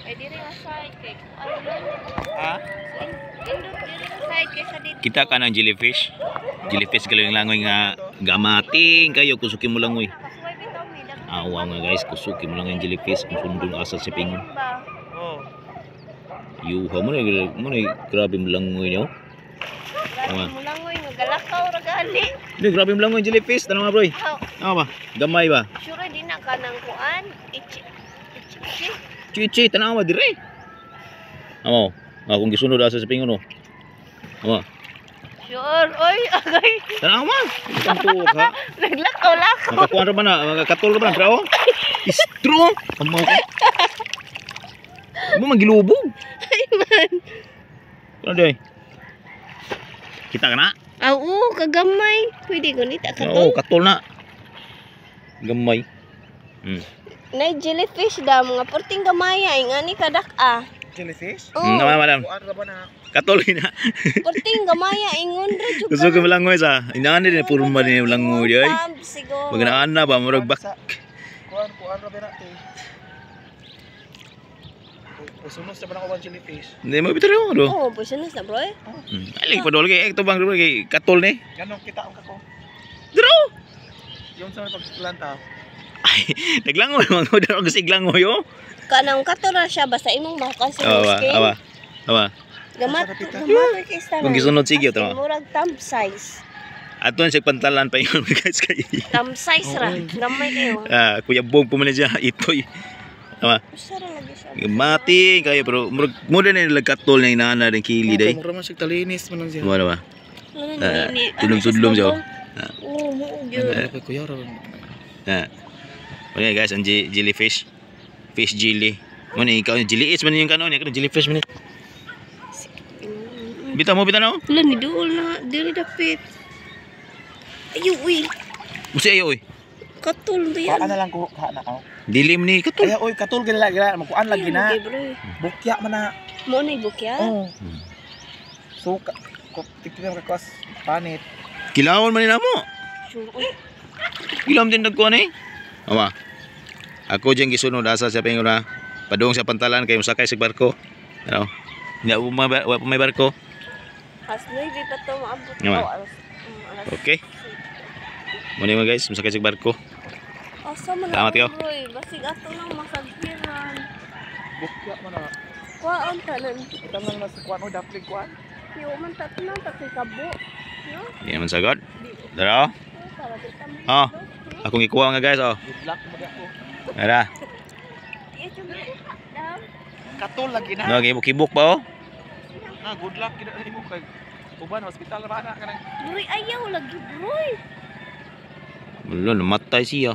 Ay, diri nga side kay kuan man. Ha? Indot diri nga side kaysa dito. Kita ka ng jellyfish. Jellyfish galing langoy nga gamating kayo kusuki mo langoy. Kasuway bitaw mi daghan. Ah, wow nga guys, kusuki mo lang ang jellyfish kung sundon asa sa pingon. Ba? Oh. Yuha mo na grabe mo langoy niyo. Grabe Tama. mo langoy nga galakaw ra gali. Hindi, grabe mo langoy jellyfish. Tanaw nga bro. Aw, Tama ba? Gamay ba? sure di na ka ng kuan. Ichi ichi ichi. Chichi, tanaw ba dire? Amo, ah, kung gisunod asa sa pingon oh. Amo. Sure, oy, agay. Tanaw man. Ang tuok ha. Naglakaw lakaw. Makakuan ra ba na? Makakatol ra ba na? Trao? Istro! Amo ko. Mo magilubog. Ay man. Ano day? Kita ka na? Aw, oo, kagamay. Pwede ko nita Oo, katol. katol na. Gamay. Nay jellyfish da mga perting gamaya ingani kadak ah. Jellyfish? Oh, Tama, madam. Kuan ra ba na? Katol na. perting gamaya ingon ra jud. Gusto ko malangoy sa. Inaan din puro man ni langoy di ay. Thumb, siguro. Maganaan na ba murag bak. Kuan kuan ra ba na te? Usunos na ba na ko jellyfish? Hindi mo bitar mo do. Oh, poisonous na bro eh. Ay pa dol kay ito bang bro kay katol ni. Ganong kita ang kako. Dro. Yung sa pagplanta. Ay, naglangoy man ko daro kasi glangoy oh. Kanang kato ra siya basta imong makuha sa Awa, skin. awa. Awa. Gamat, gamat kay istana. Kung gisunod sige, tama. Murag thumb size. Ato siya pantalan pa yun guys kay. Thumb size ra. Gamay kayo. Ah, Kuya Bong pumili siya itoy. Tama. Usa ra lagi siya. Mati kayo pero murag mo din nila katol na inaana din kili day. Mura man siya talinis man lang siya. Tama na ba? Ano Ah, ni tulong-tudlong siya, oh. Oo, mo gyud. Ano kay kuya ra? Ah. Okay guys, ang jellyfish. Fish jelly. Mo ni ikaw jelly is man yung kanon, yung jellyfish man ni. Bitaw mo bitaw no? Wala ni duol na diri dapit. Ayo uy, Usi ayo oy. katol to yan. Kuan na lang ko ka na aw. Dilim ni katol. Ay oy katul gila gila magkuan lagi na. Okay, bro. Bukya man na. Mo na bukya. Oh. So ka ko tignan ka kos panit. Kilawon man ni namo. Sure. Uy, Kilawon din nagkuan eh. Awa. Ako dyan gisunod asa sa pingon na. Padung sa pantalan kay mosakay sa barko. Ano? Hindi ako wa pa may barko. Has 9 pa to maabot. Nga. Oh, alas, alas. Okay. Mo ni mga guys, mosakay sa barko. Asa man Salamat na kayo. bro. Basig ato nang masagpiran. Bukya man na. Kuhaan tanan. Kita man mas kuan o daplig kuan. Yo man tatnang tatay kabo. No? Di naman sagot. Dara. Oh, para di ta mo. Oh. Akong ikuha nga guys oh. Good luck mo ako. Dara. Katul lagi na. No, gibuk-ibuk ba oh? Na good luck gid na imo kay uban hospital ra ba na kanang Bro, ayaw lagi bro. Wala, namatay siya.